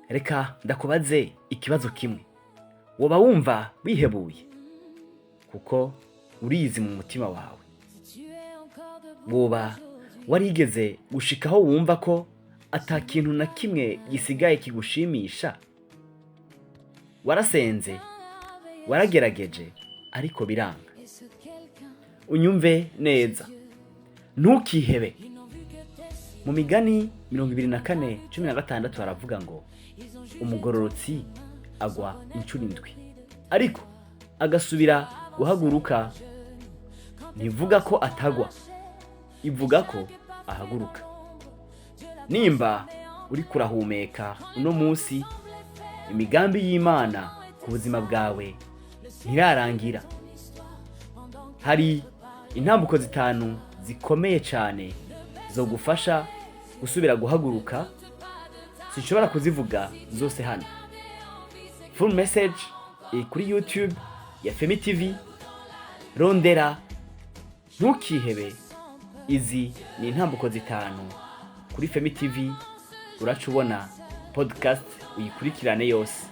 Reka ndakubaze ikibazo kimwe: woba wumva wihebuye kuko urizi mu mutima wawe? Woba warigeze gushikaho wumva ko ata kintu na kimwe gisigaye kigushimisha? Warasenze, waragerageje, ariko biranga. Unyumve neza, ntukihebe. Mu Migani 24:16 haravuga ngo: "Umugororotsi agwa inshuro indwi, ariko agasubira guhaguruka." Ntivuga ko atagwa, ivuga ko ahaguruka. Nimba uri kurahumeka uno munsi, imigambi y'Imana ku buzima bwawe ntirarangira. Hari intambuko zitanu zikomeye cyane zo gufasha gusubira guhaguruka. Sinshobora kuzivuga zose hano. Full message iri kuri YouTube ya Femi TV, rondera "Ntukihebe, izi ni intambuko zitanu" kuri Femi TV, uraca ubona podcast uyikurikirane yose.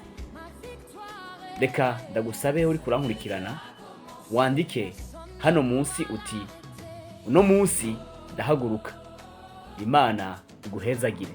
Reka ndagusabe, uri kurankurikirana, wandike hano munsi uti: "Uno munsi ndahaguruka." Imana iguhezagire.